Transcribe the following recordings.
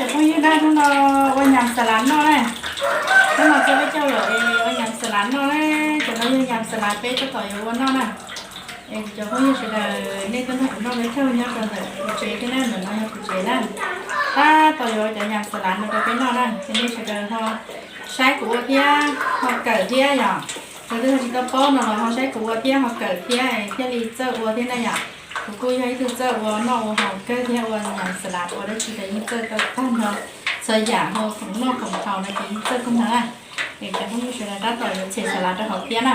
Cov phooj ywg na, hnub no ua nyam xas lav noj na. Hnub no txog peb caug lawm es ua nyam xas lav noj na. Cov no yog nyam xas lav peb tab tom yuav ua noj na. Es cov phooj ywg sawv daws nej tuaj nrog kuv noj peb caug nyob rau ntawm kuv tsev thiab na, ntawm no yog kuv tsev na. Tab tom yuav cov nyam xas lav no rau peb noj na, ces nej sawv daws ho saib kuv ua thiab ho kawm thiab yom. Cov twg ho tsis tau paub no los ho saib kuv ua thiab ho kawm thiab thiaj li txawj ua thiab na yom. Kuv kuj yog ib tug txawj ua noj ua haus kawg thiab, ua nyam xas lav ua dab tsi los yeej txawj tau tag nrho, txhua yam ho khoom noj khoom haus no ces yeej txawj tag nrho na. Es cov phooj ywg sawv daws tab tom yuav tshem xas lav rau hauv thiab na.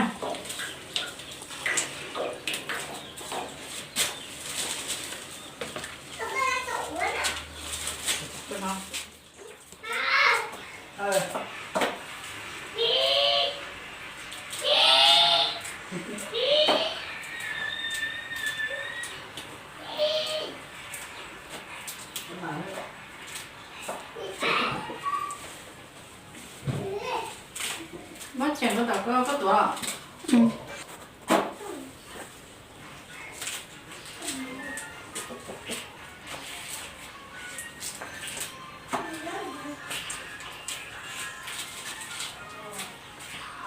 Muab tshem rau tom koj, koj tuav.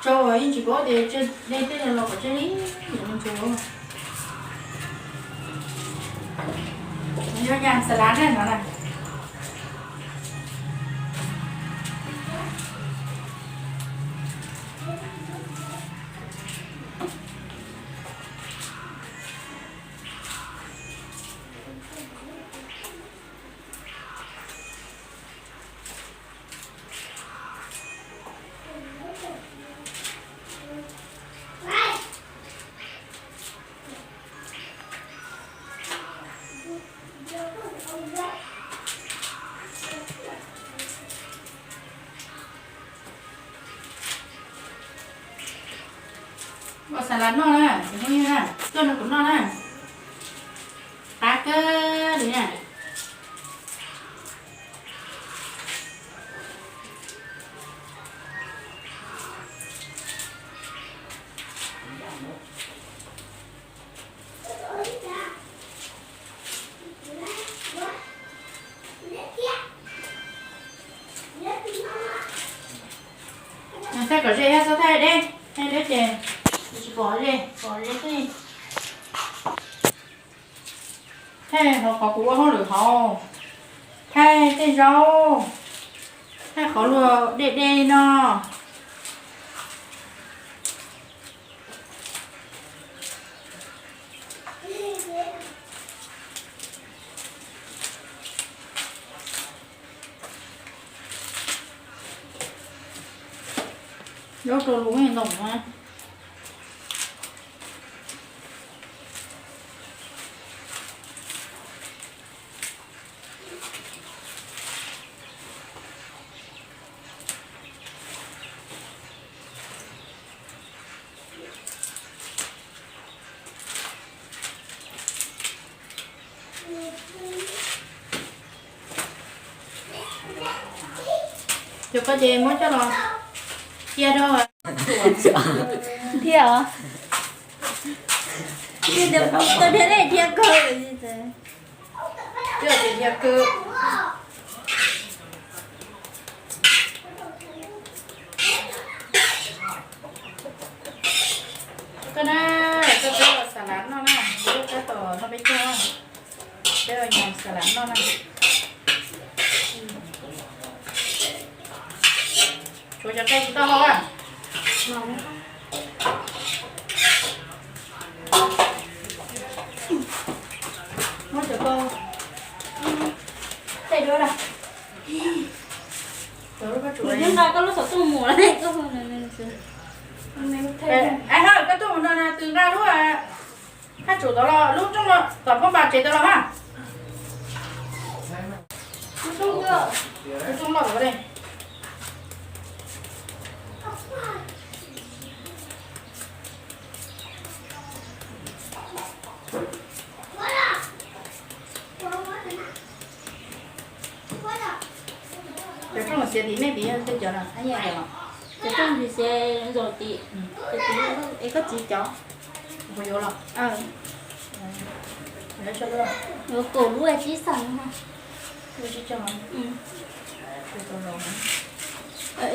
Tsau yeej tsis paub tias nej tej los kom tseg li, yuav mus tsuav. Yog nyam xas lav ne no na. Ua xas lav noj na, cov phooj ywg na, tuaj nrog kuv noj na. Qab kawg li na. Thaij kom ze, txhob thaij deb, thaij deb ces tsis pom ze, pom ze xwb. Thaij hauv qhov kuv ua hauj lwm hauv, thaij tej zaub, thaij qhov luag dej dej no. Zaub rau lus ntoo na. Cov ko ces muab coj los cia rau. Thiab os. Thiab tau thiab, thiab kawg. Thiab tias thiab kawg. Koj na, koj peb ua xas lav noj na, peb tab tom noj peb caug, peb ua nyam xas lav noj na. Tshuav cov qe tsis tau hau a. Muab cov ko tej duab na. Nqa koj lub xov tooj mus. Koj tuaj mus no na, tus nqa lub thaj tsum tod los lub rooj no tom phab npas tsev tod los ha. Lub rooj loj tod li. Cov rooj xiav tim nej tim tej cov no, cov rooj xiav zaum tim, es koj txiv cov. Yuav kaum lub tsib xees no.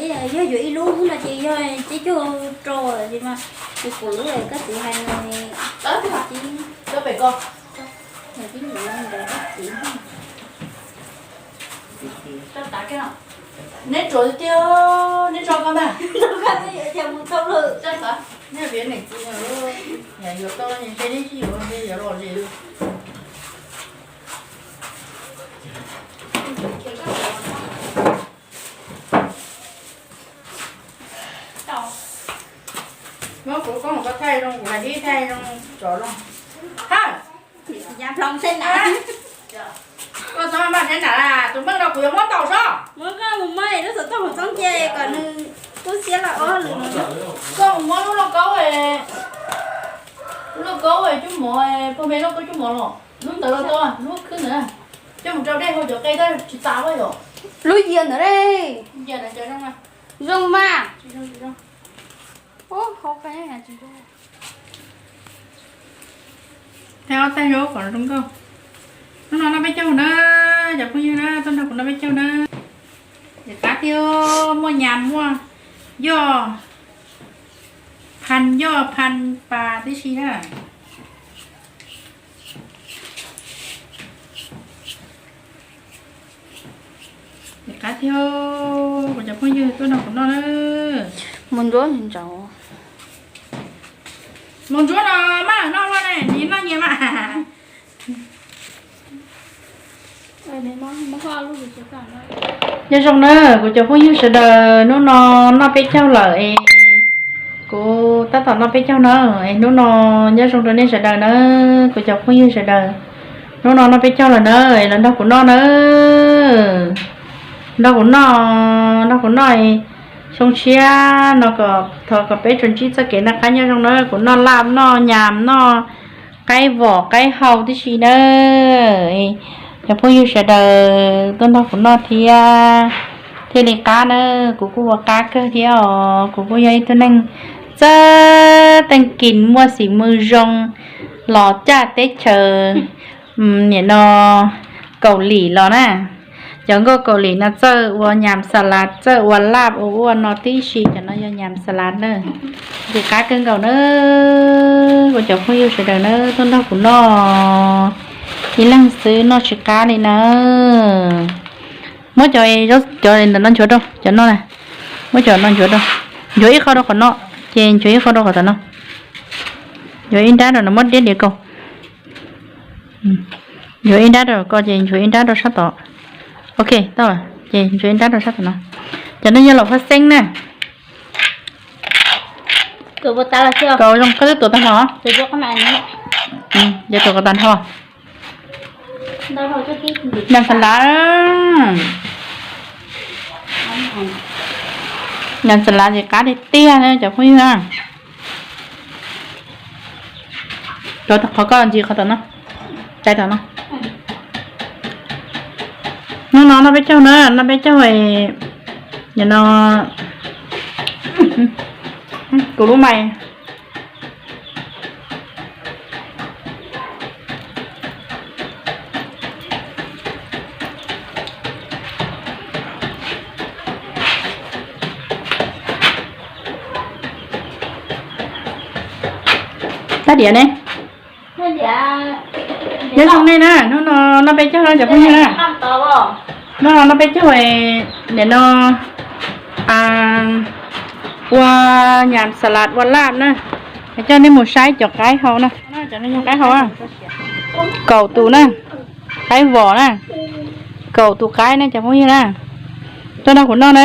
Yog yuav ib lub no ces yog peb caug rau ces mas, kuv lub koj txiv hais no, neb tsuav tiag, neb tso ko ntag. Neb viv neeg txiv, yuav tau ntshe neb sib yuav ntshe yuav lom zem. Muab kuv koob koj thaij zoo, kuv lam ib thaij zoo tso zoo. Ha, koj txhob maj siab na, tus meej no kuv yuav muab ntaus sob. Muab koj mus muab lub xov tooj hauv txoob ces kom nws kub siab los ob lwm. Koj mus muab lub lauj kaub, lub lauj kaub cub mov, pog me lauj kaub cub mov los lub ntawd los tau, lub khwb ntawd coj mus rau dej hau cov qe tab tsis tas yom. Lub yias ntawd, zoo mas. Thaij ob tag zoo kom zoo nkauj. Hnub no noj peb caug na, cov phooj ywg na, tuaj nrog kuv noj peb caug na. Ces qab thiab, muaj nyam muaj yoj, phaj yoj phaj pas tib si na. Ces qab thiab, kuv cov phooj ywg tuaj nrog kuv noj na. Mus ntsuab ntsaud. Mus ntsuab no maj noj luaj ne, nws noj nyias mas. Nyob zoo na kuv cov phooj ywg sawv daws, hnub no noj peb caug lawm es, kuv tab tom noj peb caug na, es hnub no nyob zoo rau nej sawv daws na, kuv cov phooj ywg sawv daws, hnub no noj peb caug lawm na, es los nrog kuv noj na, nrog kuv noj, nrog kuv noj, xyoo tshiab no kom thov kom peb tsuas ntsib txoj kev noj qab nyob zoo na, kuv noj laj noj nyam noj qaib vom qaib hau tib si na. Cov phooj ywg sawv daws tuaj nrog kuv noj thiab, thiaj li qab na, kuv kuj ua qab kawg thiab os, kuv kuj yog ib tug neeg txawj teej kis muaj xim mws zoo los caj teb chaws, nim no Kaus Lim los na. Cov nkauj Kaus Lim no txawj ua nyam xas las, txawj ua laj ua ua no tib si, cov no yog nyam xas las na. Ces qab kawg nkaus na, kuv cov phooj ywg sawv daws na, tuaj nrog kuv noj, ib leeg xwb noj tsis qab li na. Muab cov, cov ntawm no nchuav rau, cov no na, muab cov no nchuav rau, nchuav ib qho rau qhov no, ces nchuav ib qho rau qhov tom no, nchuav ib nrab rau no, muab diab diav kaus. Nchuav ib nrab rau ko ces nchuav ib nrab rau sab tod. Ok, tau, ces nchuav ib nrab rau sab tod no. Cov no yog laum phaj xeeb na. Kaus zoo, koj twb tuav tag los? Ces tuav kom tag nrho. Nyam xas las, nyam xas las ces qab tiag tiag na cov phooj ywg. Qhov koj ntsis qhov tom no, tsaib tom no. Hnub no noj peb caug na, noj peb caug, no, kuv lub mais. Tab diav ne. Nyob zoo nej na, hnub no noj peb caug no cov phooj ywg na. Hnub no noj peb caug, nim no ua nyam xas las ua laj na. Coj nej mus saib cov qaib hau na, cov no yog qaib hau, kaum tus na, qaib vom na, kaum tus qaib na cov phooj ywg na. Tuaj nrog kuv noj na,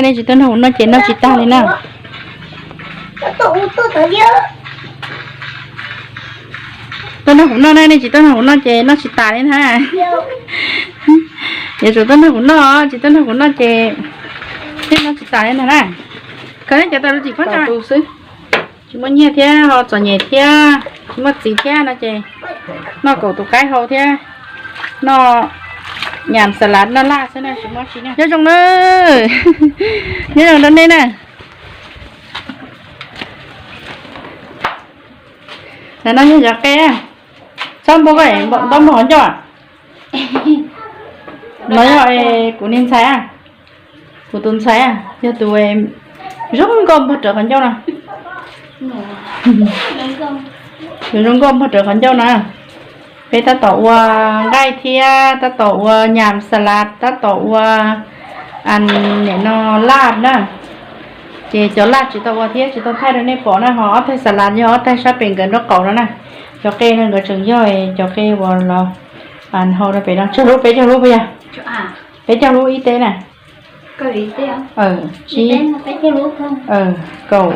nej tsis tuaj nrog kuv noj ces noj tsis tag li na. Tuaj nrog kuv noj na, nej tsis tuaj nrog kuv noj ces noj tsis tas li na. Yuav tsum tuaj nrog kuv noj, tsis tuaj nrog kuv noj ces nej noj tsis tas li ntag na. Khaws nej cov tas lub txim phob tus xwb. Tsis muaj nyiaj thiab ho txom nyem thiab, tsis muaj txiv thiab no ces noj kaum tus qaib hau thiab noj nyam xas las noj laj xwb na, tsis muaj tsi na. Nyob zoo na, nyob zoo rau nej na. Ntawm no yog cov qe, txhob npau koj ntaub npog qhov ncauj. No yog kuv niag ntxhais, kuv tus ntxhais yog tus zoo nkauj npog rawv qhov ncauj no. Tus zoo nkauj npog rawv qhov ncauj no. Peb tab tom ua nqaij thiab tab tom ua nyam xas las, tab tom ua nim no laj na. Ces cov laj tsis tau ua thiab tsis tau thaij rau nej pom na, ho ob thaij xas las yog ob thaij sab pem nkawd nraub qaum no na. Cov qe no nkawd tseem yog cov qe uas los hau rau pem no, tsawg lub, peb caug lub puas yog? Peb caug lub ib teb na. Tsib, kaum,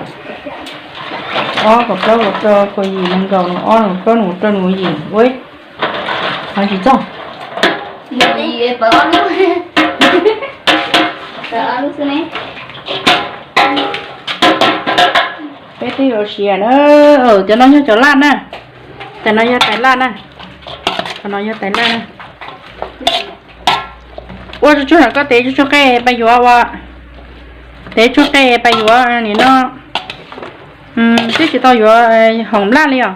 ob, kaum plaub, kaum tsib, kaum yim, nees nkaum, nees nkaum ob, nees nkaum plaub, nees nkaum rau, nees nkaum yim, ua, tsis txog. Peb twb yuav siav na. Cov no yog cov laj na. Cov no yog tais laj na. Cov no yog tais laj na. Ua tsuag tsuag, koj tev tsuag tsuag qe pais yuav ua, tev tsuag qe pais yuav nim no. Twb tsis tau yuav hoom laj li os.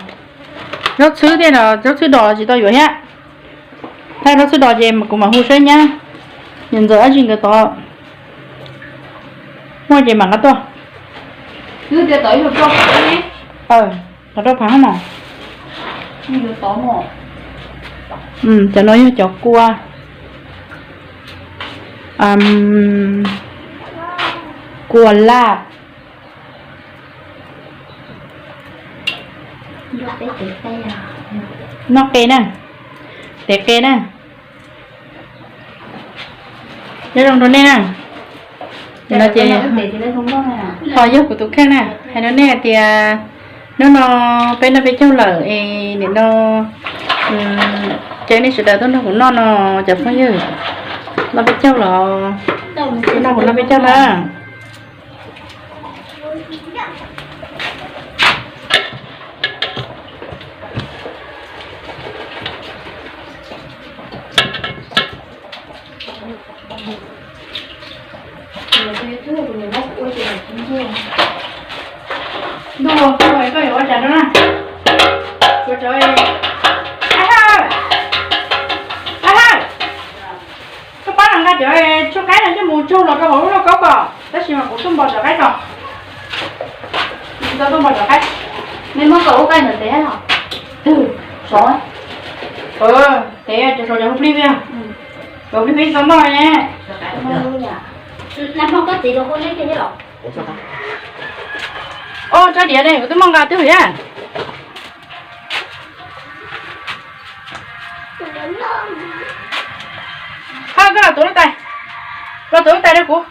Zaub txhwb thiab no, zaub txhwb dos tsis tau yuav thiab. Thaij zaub txhwb dos ces kuv mam hu saib nyab, niam ntxawm dab tsi nkawd tod muaj ces mam nqa tuaj. Los rau phav hab mog. Cov no yog cov kua, kua laj. Noj qe na, tev qe na. Nyob zoo rau nej na. No ces ho yog kuv tus kheej na, hais rau nej hais tias hnub no peb noj peb caug lawm es nim no ces nej sawv daws tuaj nrog kuv noj no cov phooj ywg. Noj peb caug los noj, kuv noj peb caug na. Ntuj, koj yuav ua cas rau na? Suav tawv. Ab hawj, ab hawj, koj pab los nqa cov tshuaj qaib no coj mus tsaug los rau hauv lub lauj kaub kom, tab sis mas kuv tuaj npog cov qaib tso. Kuv tsis tau tuaj npog cov qaib. Nej muab kaum lub qaib ntawd tev los? Sov. Tev cov sov cov hu plig plig, cov hu plig plig tau noj ne. Oj, tso diav ne, kuv twb muaj nqa twg thiab. Koj los tuav lub tais, los tuav lub tais rau kuv.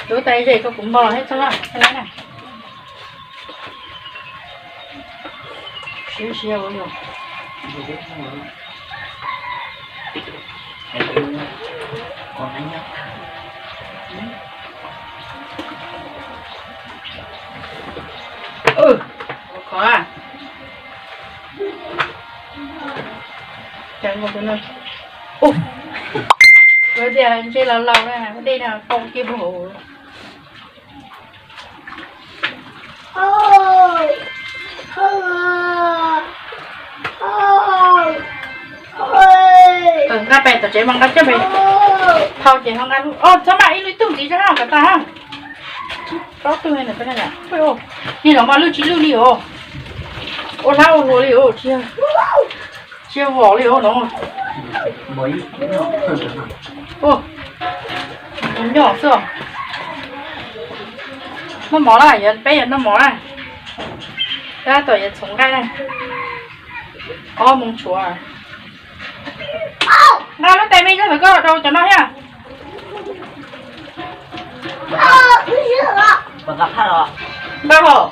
Tuav lub tais ze rau kuv npog los thiab txhob na. Siav siav ua luaj. Khov, kuv tias ntshe laus laus na, dej no poob kiag puag hauv. Nqa pem tom tsev mas nqa coj pem. Thau ces ho nqa, txhob mas ib lub ib tug ntxiv zog kom tag. Plaub tug, nej los mas lwj tsis lwj li os. Ua hlab ua luas li os, tsis vom li os no. Noj xwb. Noj mov na, peb yuav noj mov na. Tab tom yuav txhoov nqaij na. Ob moos tshuav. Nqa lub tais me zog ntawm koj los rau cov no thiab. Nqa hos.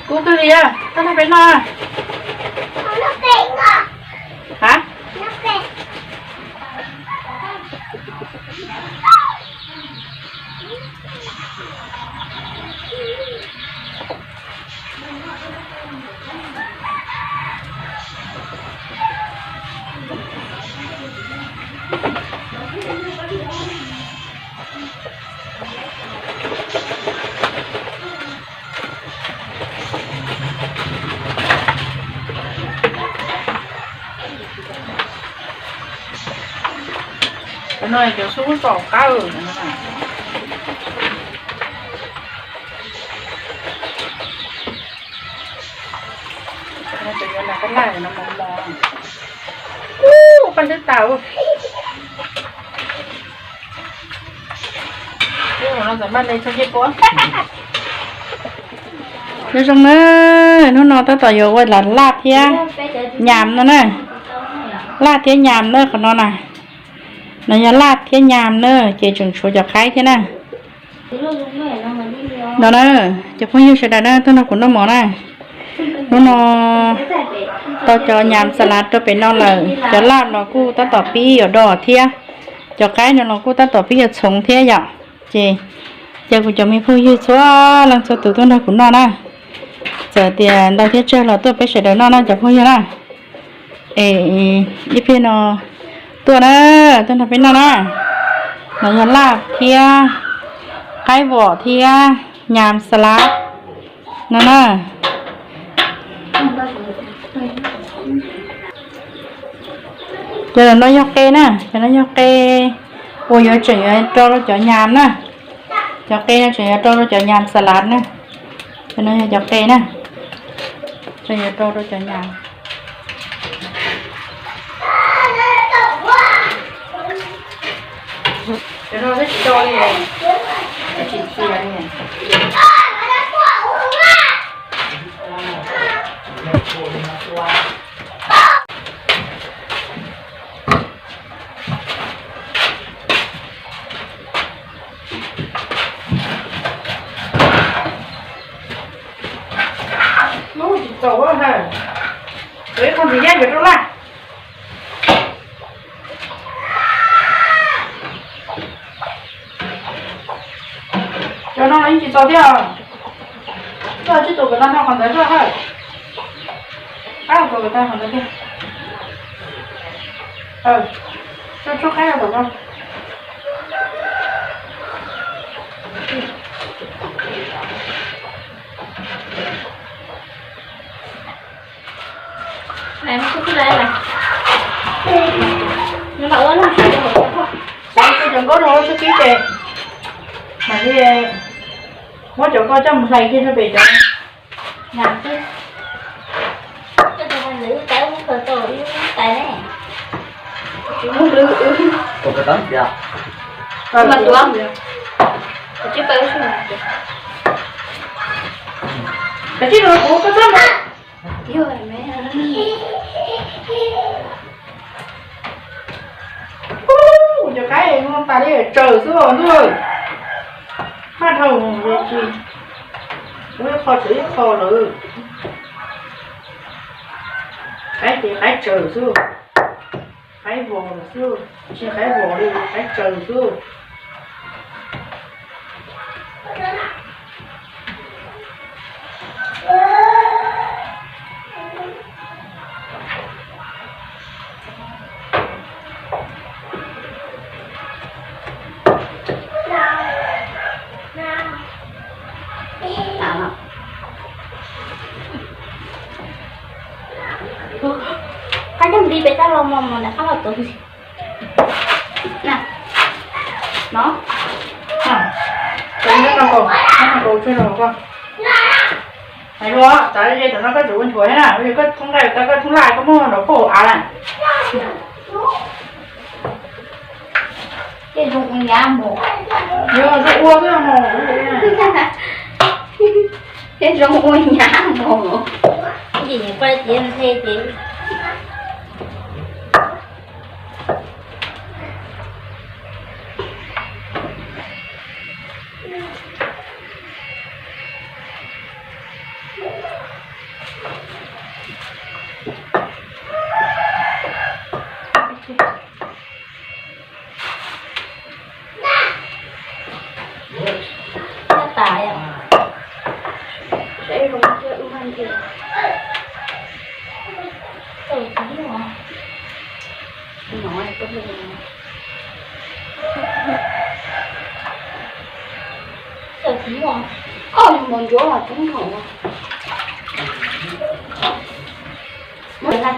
Kub kawg li, koj nrog peb noj. Ha? Cov xub tsom qab. Ub, paj xwb tas. Nyob zoo na, hnub no tab tom yuav ua laj thiab nyas no na. Laj thiab nyas na qhov no na. No yog laj thiab nyas na, ces tseem tshuav cov qaib thiab na. No na, cov phooj ywg sawv daws na, tuaj nrog kuv noj mov na. Hnub no tau cov nyas xas lav rau pem no lawm, cov laj los kuj tab tom pib yuav do thiab, cov qaib no los kuj tab tom pib yuav txhoov thiab yom. Ces cia kuv cov me phooj ywg txhua leej txhua tus tuaj nrog kuv noj na. Txawm tias ntau thiab tsawg los tuaj peb sawv daws noj na cov phooj ywg na. Es ib pliag no tuaj na, tuaj nrog peb noj na. No yog laj thiab qaib vom thiab nyas xas lav no na. Cov no yog qe na, cov no yog qe uas yuav tseem yuav rau rau cov nyas na. Cov qe no tseem yuav rau rau cov nyas xas lav na. Cov no yog cov qe na, tseem yuav rau rau cov nyas. Cov no twb tsis rau li, twb tsis txias li. Lub tsis txaus ha, ib qho ntxiv yab yuav rau laj. Cov no los yeej tsis txaus thiab. Koj tsib tus kom tau no qhov ntawd zoj hawm. Qab tus kom tau qhov ntawd thiab. Tsub tsub qaib rau tom no. Xav cov nkauj rau hauv txuj kib ces mam li muab cov ko coj mus hlais kiag rau pem cov nyas xwb. Kav tsij los kuv koj txhob mus. Kuv cov qaib no tas li tsaws xwb os ntuj. Haj dhau tsis, kuv ib qho tseem ib qho lawm. Qaib ces qaib tsaws xwb, qaib vos xwb, tsis qaib vos li, qaib tsaws xwb. Qab nyob nti pem tab los mos mos ntawm qab los tuav ntxiv. No, hais lus, txav ze tam no koj tseem ua nchuav thiab na, koj thoob nqaij tau koj thoob laj koj muab nrov poj av lawm. Tej zoo ua nyab mos. Yog zoo ua xwb mos. Tej zoo ua nyab mos. Ces nws pab tiav nthe ces. Tab tas os. Saib zoo thiab wb haj nti. Txawm tsis muaj. No, txawm tsis muaj. Koj mus ncuav los coob dhau. Muab lawm na.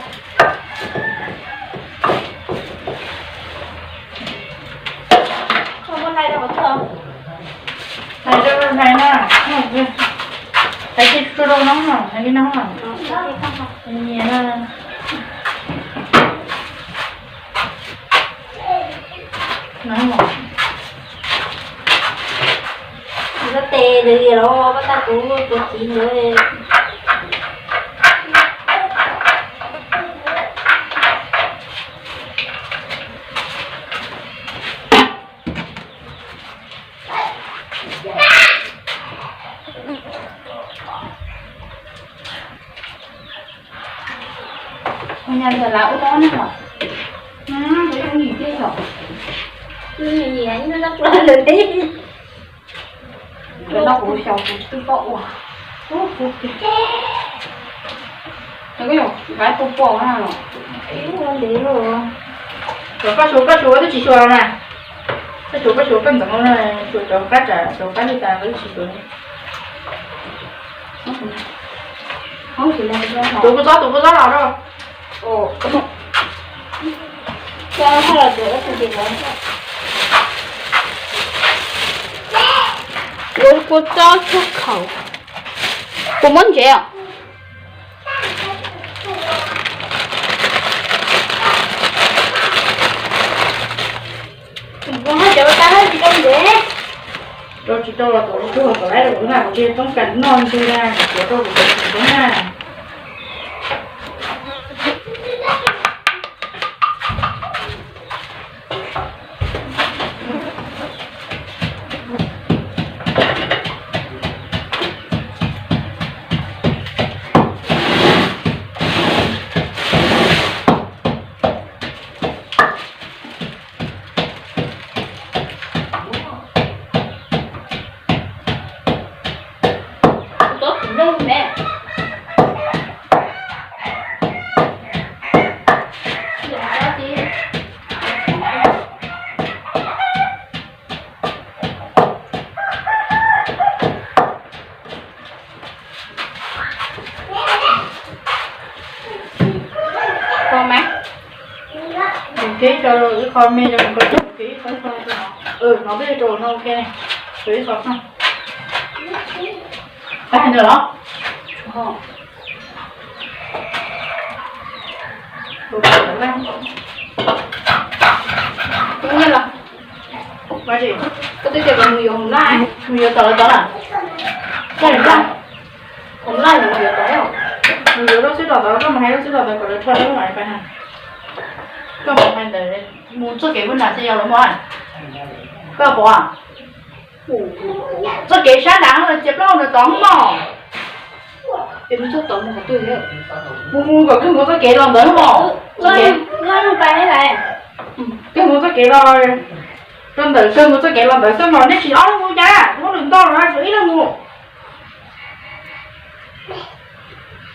No, nyias na. Koj tes lwm los koj tag kuv tus txiv ntawd. Ua nyab ntawm lawv ua tau ne los? Ua nyab ntawm lawv ua nyab thiab yom. Ua nyab ntawm lawv thiab. Cov no kuv xyaum kuv twb paub ua. Ub, kuv tiag. Cov koj yuav nqa tua pom na los? Cov koj xyuas, koj xyuas twb tsis xyuas na. Koj xyuas, koj xyuas koj ntxeev na, xyuas cov qab tsam, cov qab li tas twb tsis xyuas li. Tus kua txob, tus kua txob los rau. Ua kua txob tshuaj khaum. Puas muab ntsev os? Kuv hais cov ua tau tsis tau ntsev. Rau tsis tau los tom tsuag tom laib rau kuv na, kuv tsis toob kas noj ntsev na, kuv rau kuv tsis toob na. Kho mas. Mus kib tso ib qho me rau mus koj coj mus kib ib qho ib qho rau no. Hnov twb rau no ok ne. Rau ib qho no. Tag ntawd los? Tus nyiaj los? Koj twb tias kom mus yuav hom laj, mus yuav tom lawv tod lawm. Koj yuav laj, hom laj yuav mus yuav tod. Mus yuav lub xwb tom tod, koj mus hais lub xwb tom tod kom lawv rho lub mam pais na. Koj mus hais ntawd, mus txoj kev mus nram Xeev Yos los mus. Koj pom txoj kev sab nrad, txiav plaub hau ntawd tod mog. Mus mus kom kawg nkaus txoj kev los ntawd mog. Kawg nkaus txoj kev los, rau ntawm kawg nkaus txoj kev los ntawd xwb mog, nej tsis ob leeg mus cas, kuv muab lwm ntau los tsuas ib leeg mus.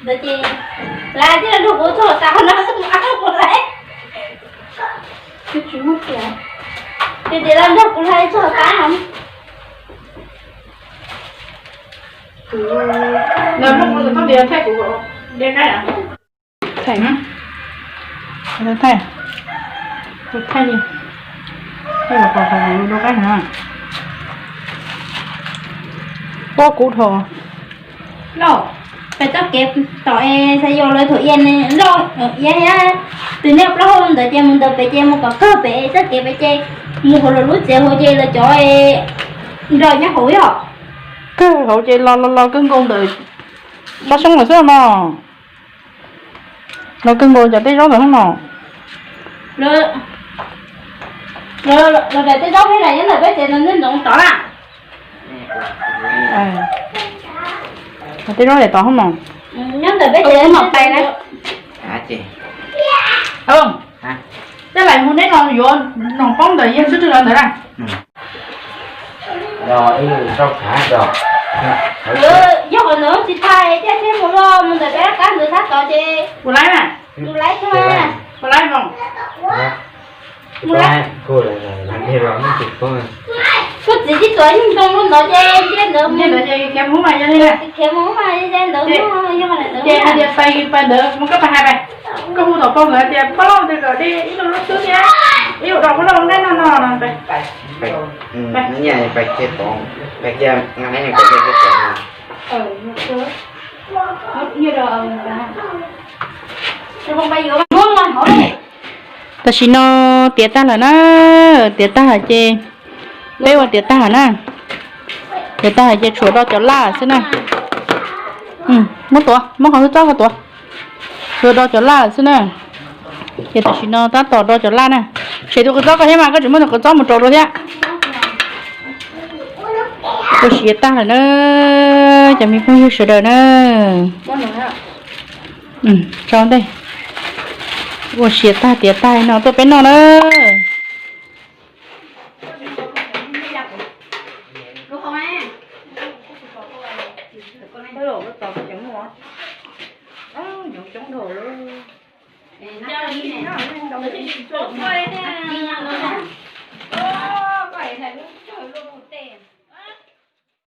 Ntawd ces lawv thiaj li nrog kuv txog tas qhov no xwb, kuv lawv, kuv tsis muaj tias, ces tias lawv nrog kuv lawv txog tas no. Lawv muab kuv tus tub tias thaij kuv de qaib na. Thaij, thaij, thaij, thaij li, thaij kom kom kuv de qaib na. Pab kuv dhau. Lauj, peb txoj kev tom es Xeev Yos lawv thaum iab loj iab thiab, tus niag plaub hau ntawd ces mus ntawm pem ces mus kom kawg pem txoj kev pem ces mus hauv lawv lub tsev hauv ces lawv cov nrog nyob hauv yom. Kawg hauv ces los los los kawg nkaus ntawm Pab Xyoob lawm xwb mog. Los kawg nkaus cov tej zaub ntawd xwb mog. Los daim tej zaub peb daim nyob ntawm peb tsev ntawd ntxoov tod na. Tej zaub daim tod xwb mog. Nyob ntawm peb tsev mam pais na. Tej laim mus neb no yuav noog poob ntawm yawg Xwb Rwg los ntawd na. Yog qhov ntawd tsis thaij thiaj thiab mus loj mus ntawm peb qab ntawd sab tod ces mus laib na. Mus laib tag, mus laib no. Mus laib. Koj txiv tib txuas yeej zoo li ntawd ces ntiaj ntawd, ntiaj ntawd ces khiav mus mas yog li, khiav mus mas yog ntawd, yog li ntawd ces hais tias pais pais ntawd mus koj pais hais pais. Koj hu tom pog nkawd hais tias pog lauj, ntawd kom de ib lub lub xub thiab ib lub dos pog lauj nqaij no no no. Pais, pais kiag tod, pais kiag, pais kiag tod. Tam sim no tiav tag lawm na, tiav tag lawm ces peb ua tiav tag lawm na, tiav tag lawm ces tshuav do cov laj xwb na. Muab tuav, muab qhov hwj txob ko tuav, tshuav do cov laj xwb na. Ces tam sim no tab tom do cov laj na. Tshem tus qws txob ko thiab mas koj tseem muab tus qws txob mus rau dua thiab. Ua siav tag lawm na, cov me phooj ywg sawv daws na. Tso ntej, ua siav tag tiav tag no tuaj peb noj na.